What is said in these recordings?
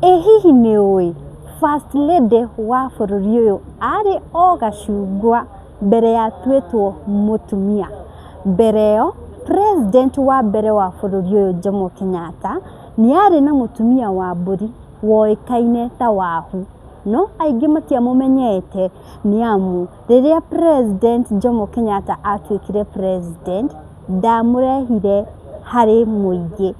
Ĩ hihi nĩ ũĩ First Lady wa bũrũri ũyũ arĩ o gacungwa mbere ya atuĩtwo mũtumia? Mbere ĩyo, President wa mbere wa bũrũri ũyũ Jomo Kenyatta nĩ arĩ na mũtumia wa mbũri woĩkaine ta Wahu. No aingĩ matiamũmenyete nĩ amu rĩrĩa President Jomo Kenyatta atuĩkire President, ndamũrehire harĩ mũingĩ.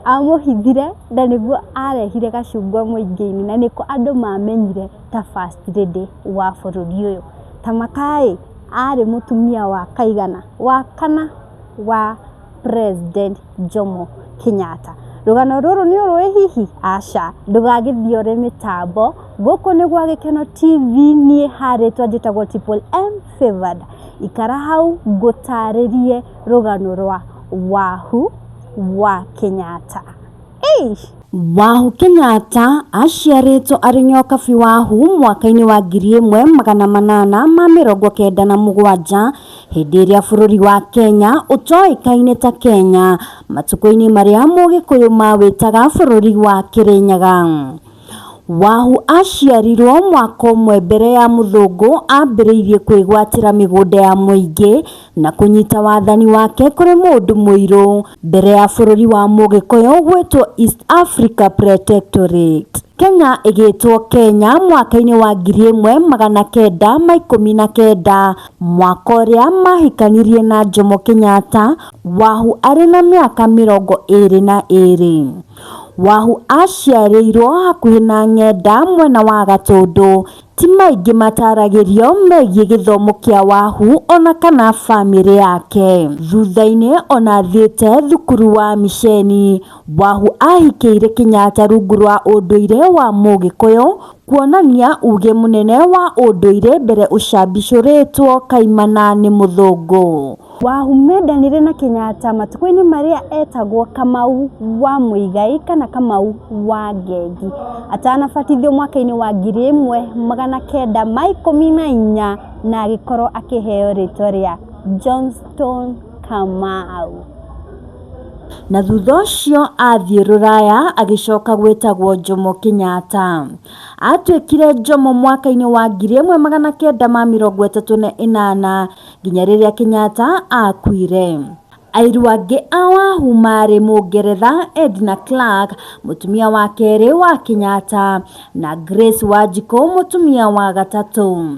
Amũhithire na nĩguo arehire gacungwa mũingĩ-inĩ na nĩko andũ mamenyire ta First Lady wa bũrũri ũyũ. Ta maka-ĩ, arĩ mũtumia wa kaigana? Wa kana wa President Jomo Kenyatta. Rũgano rũrũ nĩ ũrũĩ hihi? Aca, ndũgagĩthiore mĩtambo. Gũkũ nĩ gwa Gĩkeno TV, niĩ harĩtwa njĩtagwo Triple M Favored. Ikara hau ngũtarĩrie rũgano rwa Wahu wa Kenyatta. Eish! Wahu Kenyatta aciarĩtwo arĩ Nyokabi Wahu mwaka-inĩ wa 1897 hĩndĩ ĩrĩa bũrũri wa Kenya ũtoĩkaine ta Kenya matukũ-inĩ marĩa Mũgĩkũyũ mawĩtaga bũrũri wa Kĩrĩnyaga. Wahu aciarirwo mwaka ũmwe mbere ya mũthũngũ ambĩrĩirie kwĩgwatĩra mĩgũnda ya mũingĩ na kũnyita wathani wake kũrĩ mũndũ mũirũ mbere ya bũrũri wa Mũgĩkũyũ gwĩtwo East Africa Protectorate. Kenya ĩgĩtwo Kenya mwaka-inĩ wa 1919, mwaka ũrĩa mahikanirie na Jomo Kenyatta, Wahu arĩ na mĩaka 22. Wahu aciarĩirwo hakuhĩ na Ng'enda mwena wa Gatũndũ. Ti maingĩ mataragĩrio megiĩ gĩthomo kĩa Wahu ona kana bamĩrĩ yake. Thutha-inĩ ona athiĩte thukuru wa miceni, Wahu ahikĩire Kenyatta rungu rwa ũndũire wa Mũgĩkũyũ kuonania uge mũnene wa ũndũire mbere ũcambicũrĩtwo kaimana nĩ mũthũngũ. Wahu mendanire na Kenyatta matukũ-inĩ marĩa etagwo Kamau wa Muigai kana Kamau wa Ngengi. Atanabatithio mwaka-inĩ wa 1914 na agĩkorwo akĩheo rĩtwa rĩa Johnston Kamau. Na thutha ũcio athiĩ Rũraya agĩcoka gwĩtagwo Jomo Kenyatta. Atuĩkire Jomo mwaka-inĩ wa 1938 nginya rĩrĩa Kenyatta akuire. Airu angĩ a Wahu marĩ Mũngeretha Edna Clark, mũtumia wa kerĩ wa Kenyatta, na Grace Wanjikũ, mũtumia wa gatatũ.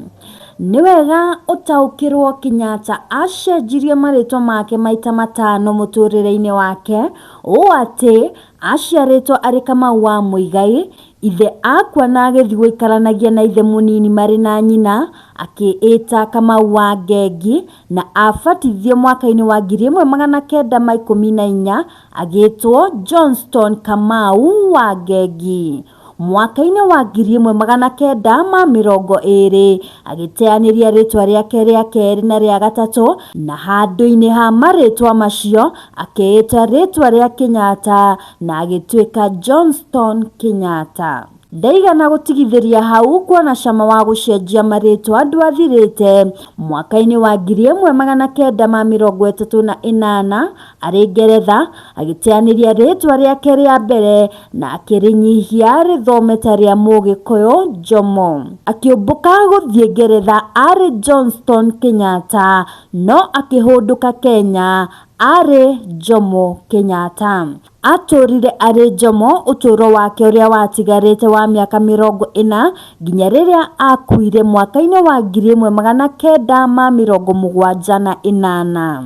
Nĩ wega ũtaũkĩrwo Kenyatta acenjirie marĩtwa make maita matano mũtũrĩre-inĩ wake, ũũ atĩ aciarĩtwo arĩ Kamau wa Muigai, ithe akua na agĩthiĩ gũikaranagia na ithe mũnini marĩ na nyina, akĩĩta Kamau wa Ngengi na abatithio mwaka-inĩ wa 1914 agĩtwo Johnston Kamau wa Ngengi. Mwaka-inĩ wa 1920 agĩteanĩria rĩtwa rĩake rĩa kerĩ na rĩa gatatũ na handũ-inĩ ha marĩtwa macio akĩĩta rĩtwa rĩa Kenyatta na agĩtuĩka Johnston Kenyatta. Ndaigana gũtigithĩria hau kuona cama wa gũcenjia marĩtwa ndwathirĩte. Mwaka-inĩ wa 1938 arĩ Ngeretha agĩteanĩria rĩtwa rĩake rĩa mbere na akĩrĩnyihia rĩthome ta rĩa Mũgĩkũyũ Jomo. Akĩũmbũka gũthiĩ Ngeretha arĩ Johnston Kenyatta no akĩhũndũka Kenya arĩ Jomo Kenyatta. Atũrire arĩ Jomo ũtũũro wake ũrĩa watigarĩte wa mĩaka 40 nginya rĩrĩa akuire mwaka-inĩ wa 1978.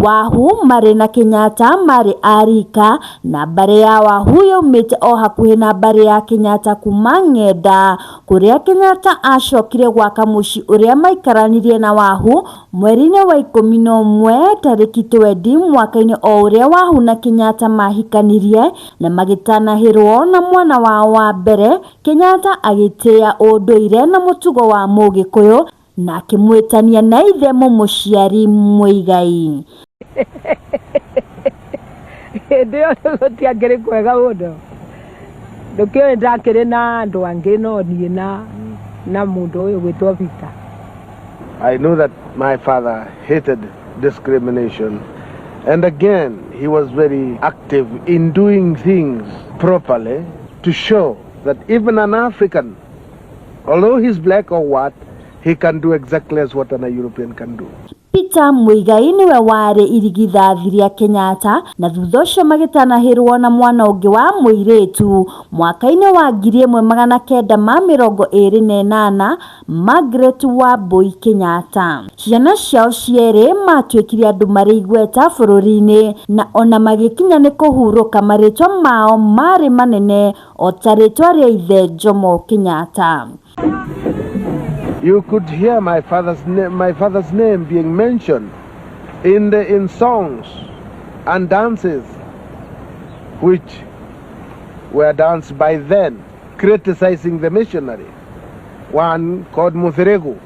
Wahu marĩ na Kenyatta marĩ a rika na mbarĩ ya Wahu yaumĩte o hakuhĩ na mbarĩ ya Kenyatta kuma Ng'enda kũrĩa Kenyatta acokire gwaka mũciĩ ũrĩa maikaranirie na Wahu mweri-inĩ wa 11 tarĩki 20 mwaka-inĩ o ũrĩa Wahu na Kenyatta mahikanirie na magĩtanahĩrwo na mwana wao wa mbere. Kenyatta agĩtĩĩa ũndũire na mũtugo wa Mũgĩkũyũ na akĩmwĩtania na ithe mũmũciari Muigai. Hĩndĩ ĩyo gũtiakĩrĩ kwega mũno, ndũkĩũĩ ndakĩrĩ na andũ angĩ no niĩ na mũndũ ũyũ gwĩtwo Peter. I know that my father hated discrimination, and again he was very active in doing things properly to show that even an African, although he's black or what, he can do exactly as what an European can do. Peter Muigai nĩwe warĩ irigithathi rĩa Kenyatta na thutha ũcio magĩtanahĩrwo na mwana ũngĩ wa mũirĩtu mwaka-inĩ wa 1928, Margaret Wambui Kenyatta. Ciana ciao cierĩ matuĩkire andũ marĩ igweta bũrũri-inĩ na ona magĩkinya nĩ kũhurũka marĩtwa mao marĩ manene o ta rĩtwa rĩa ithe Jomo Kenyatta. You could hear my father's name being mentioned in songs and dances, which were danced by then, criticizing the missionary, one called Muthiregu,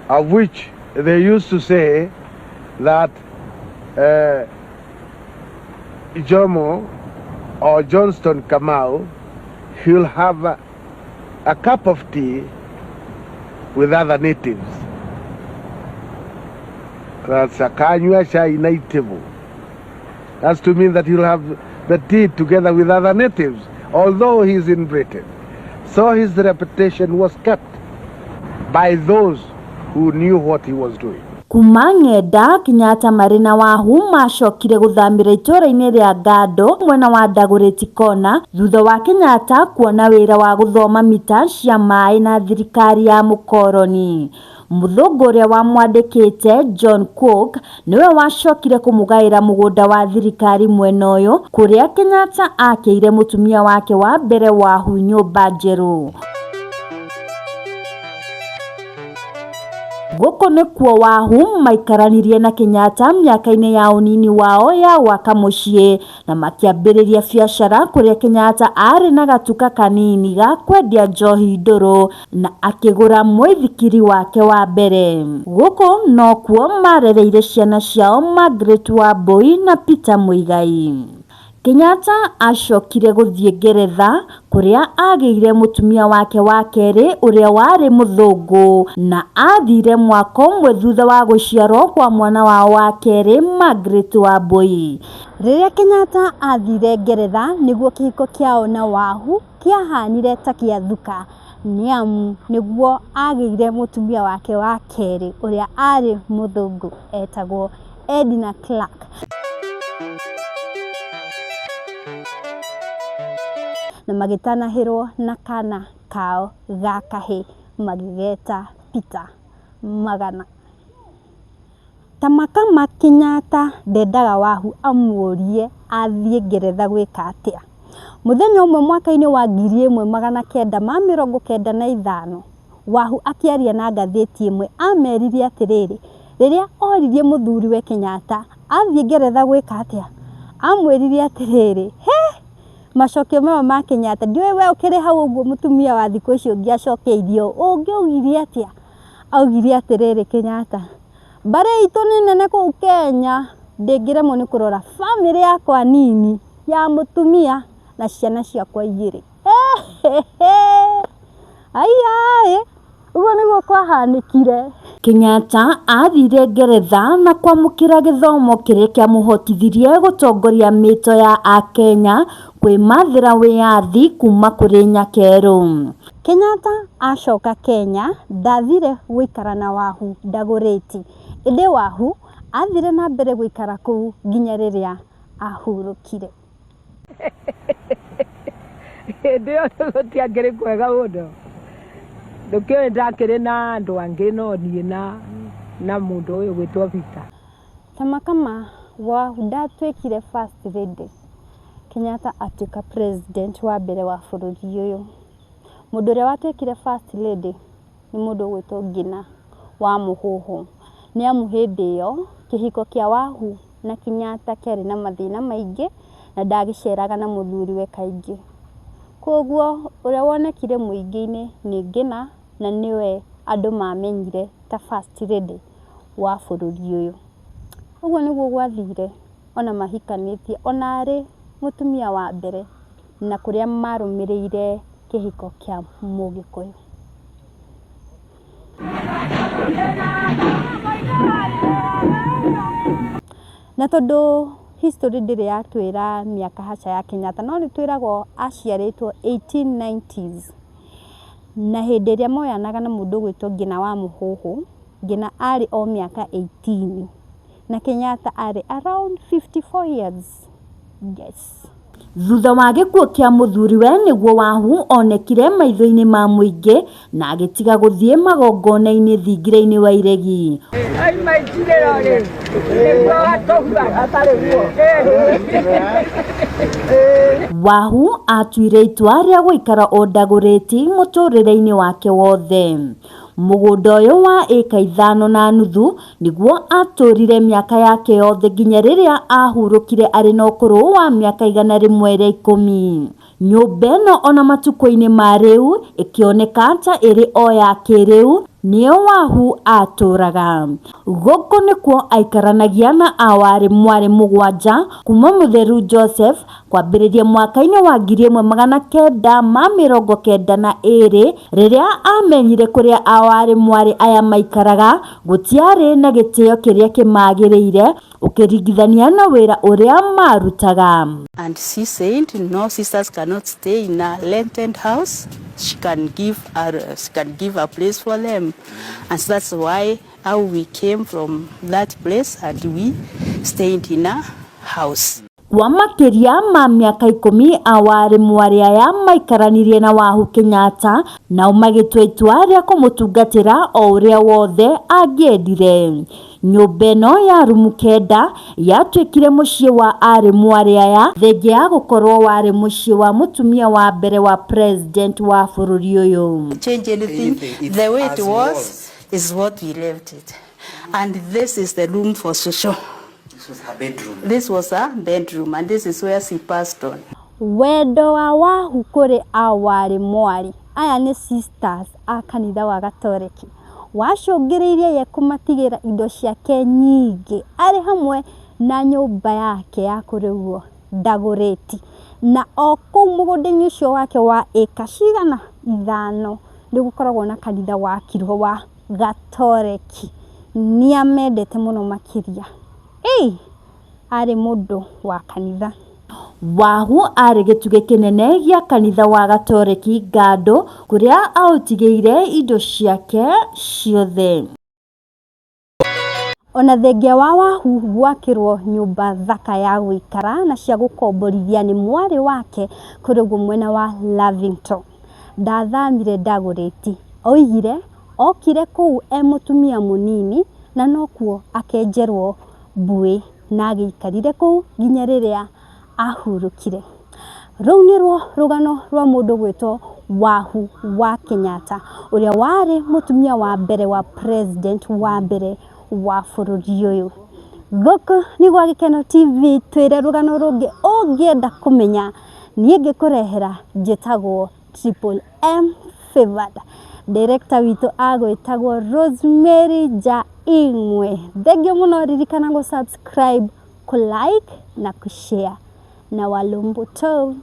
of which they used to say that Jomo or Johnston Kamau, he'll have a cup of tea with other natives. That's a kanywa chai native. That's to mean that he'll have the tea together with other natives, although he's in Britain. So his reputation was kept by those who knew what he was doing. Kuma ng'enda Kenyatta marĩ na Wahu macokire gũthamĩra itũũra-inĩ rĩa Ngando mwena wa Dagoretti Corner thutha wa Kenyatta kuona wĩra wa gũthoma mita cia maĩ na thirikari ya mũkoroni. Mũthũngũ ũrĩa wamwandĩkĩte John Cook nĩwe wacokire kũmũgaĩra mũgũnda wa thirikari mwena ũyũ kũrĩa Kenyatta akĩire mũtumia wake wa mbere Wahu nyũmba njerũ. Gũkũ nĩkuo Wahu maikaranirie na Kenyatta mĩaka-inĩ ya ũnini wao ya gwaka mũciĩ na makĩambĩrĩria biacara kũrĩa Kenyatta arĩ na gatuka kanini ga kwendia njohi ndũrũ na akĩgũra mũithikiri wake wa mbere. Gũkũ nokuo marereire ciana ciao Margaret Wambui na Peter Muigai. Kenyatta acokire gũthiĩ Ngeretha kũrĩa agĩire mũtumia wake wa kerĩ ũrĩa warĩ mũthũngũ na athire mwaka ũmwe thutha wa gũciarwo kwa mwana wao wa kerĩ Margaret Wambui. Rĩrĩa Kenyatta athire Ngeretha nĩguo kĩhiko kĩao na Wahu kĩahanire ta kĩathuka nĩamu nĩguo agĩire mũtumia wake wa kerĩ ũrĩa arĩ mũthũngũ etagwo Edna Clark. Na magĩtanahĩrwo na kana kao ga kahĩ magĩgeta Peter Magana. Ta makama Kenyatta ndendaga Wahu amũrie athiĩ Ngeretha gwĩka atĩa. Mũthenya ũmwe mwaka-inĩ wa 1995 Wahu akĩaria na ngathĩti ĩmwe ameririe atĩrĩrĩ, rĩrĩa oririe mũthuriwe Kenyatta athiĩ Ngeretha gwĩka atĩa, amwĩrire atĩrĩrĩ, he macokio maya ma Kenyatta ndiũĩ we ũkĩrĩ hau ũguo mũtumia wa thikũ ici ũngĩacokeirio ũngĩaugire atĩa? Augire atĩrĩrĩ Kenyatta, mbarĩ itũ nĩ nene kũu Kenya, ndĩngĩremwo nĩ kũrora bamĩrĩ yakwa nini ya mũtumia na ciana ciakwa igĩrĩ. Aiyaĩ, ũguo nĩguo kwahanĩkire. Kenyatta athire Ngeretha na kwamũkĩra gĩthomo kĩrĩa kĩamũhotithirie gũtongoria mĩto ya akenya kwĩmathĩra wĩyathi kuma kũrĩ Nyakerũ. Kenyatta acoka Kenya ndathire gũikara na Wahu Dagoretti, ĩndĩ Wahu athire na mbere gũikara kũu nginya rĩrĩa ahurũkire. Hĩndĩ ĩyo gũtiakĩrĩ kwega mũno. Ndũkĩũĩ ndakĩrĩ na andũ angĩ no niĩ na mũndũ ũyũ gwĩtwo Peter. Ta makama Wahu ndatuĩkire first lady, Kenyatta atuĩka president wa mbere wa bũrũri ũyũ. Mũndũ ũrĩa watuĩkire first lady nĩ mũndũ ũgwĩtwo Ngina wa Mũhũhũ. Nĩ amu hĩndĩ ĩyo kĩhiko kĩa Wahu na Kenyatta kĩarĩ na mathĩna maingĩ na ndagĩceraga na mũthuriwe kaingĩ. Koguo ũrĩa wonekire mũingĩ-inĩ nĩ Ngina na nĩwe andũ mamenyire ta first lady wa bũrũri ũyũ. Ũguo nĩguo gwathire ona mahikanĩtie ona arĩ mũtumia wa mbere na kũrĩa marũmĩrĩire kĩhiko kĩa Mũgĩkũyũ. Na tondũ History ndĩrĩ yatwĩra mĩaka haca ya Kenyatta, no nĩ twĩragwo aciarĩtwo 1890s. Na hĩndĩ ĩrĩa moyanaga na mũndũ ũgwĩtwo Ngina wa Mũhũhũ, Ngina arĩ o mĩaka 18 na Kenyatta arĩ around 54 years. Yes. Thutha wa gĩkuũ kĩa mũthuriwe nĩguo Wahu onekire maitho-inĩ ma mũingĩ na agĩtiga gũthiĩ magongona-inĩ thingira-inĩ wa iregi. Aima itirĩro rĩ nĩguo watũhua atarĩ guo. Wahu atuire itua rĩa gũikara o Dagoretti mũtũrĩre-inĩ wake wothe. Mũgũnda ũyũ wa ĩka 5.5 nĩguo atũrire mĩaka yake yothe nginya rĩrĩa ahurũkire arĩ na ũkũrũ wa mĩaka 110. Nyũmba ĩno ona matukũ-inĩ ma rĩu ĩkĩoneka ta ĩrĩ o ya kĩrĩu nĩyo Wahu atũraga. Gũkũ nĩkuo aikaranagia na awarĩ mwarĩ 7 kuma Mũtheru Joseph kwambĩrĩria mwaka-inĩ wa 1992 rĩrĩa amenyire kũrĩa awarĩ mwarĩ aya maikaraga gũtiarĩ na gĩtĩo kĩrĩa kĩmagĩrĩire ũkĩringithania na wĩra ũrĩa marutaga. And she said, no, sisters cannot stay in a rented house. She can give a place for them. And so that's why how we came from that place and we stayed in a house. Kwa makĩria ma mĩaka 10 awarĩ mwarĩ aya maikaranirie na Wahu Kenyatta nao magĩtua itua rĩa kũmũtungatĩra o ũrĩa wothe angĩendire. Nyũmba ĩno ya rumu 9 yatuĩkire mũciĩ wa arĩ mwarĩ aya thengia ya gũkorwo warĩ mũciĩ wa mũtumia wa mbere wa president wa bũrũri ũyũ. Change anything, Anything, it's the way it as was, was. is what we left it. And this is the room for social. This was her bedroom. This was her bedroom, and this is where she passed on. Wendo wa Wahu kũrĩ awarĩ mwarĩ aya nĩ sisters a kanitha wa Gatoreki wacũngĩrĩirie ye kũmatigĩra indo ciake nyingĩ arĩ hamwe na nyũmba yake ya kũrĩguo Dagoretti na o kũu mũgũnda-inĩ ũcio wake wa ĩka cigana 5 nĩ gũkoragwo na kanitha wakirwo wa Gatoreki. Nĩamendete mũno makĩria. Ĩi, arĩ mũndũ wa kanitha. Wahu arĩ gĩtugĩ kĩnene gĩa kanitha wa Gatoreki Ngandũ kũrĩa aũtigĩire indo ciake ciothe. Ona thengia wa Wahu gwakĩrwo nyũmba thaka ya gũikara na cia gũkomborithia nĩ mwarĩ wake kũrĩ ũguo mwena wa Lavington. Ndathamire Dagoretti. Oigire okire kũu e mũtumia mũnini na nokuo akenjerwo mbuĩ na agĩikarire kũu nginya rĩrĩa ahurũkire. Rũu nĩruo rũgano rwa mũndũ gwĩtwo Wahu wa Kenyatta ũrĩa warĩ mũtumia wa mbere wa president wa mbere wa bũrũri ũyũ. Gũkũ nĩ gwa Gĩkeno TV, twĩre rũgano rũngĩ ũngĩenda kũmenya niĩ ngĩkũrehera njĩtagwo Triple M Favored. Director witũ agwĩtagwo Rosemary Njaing'we. Thengiũ mũno, ririkana gũ subscribe, kũ like na kũ share na Walumbu to.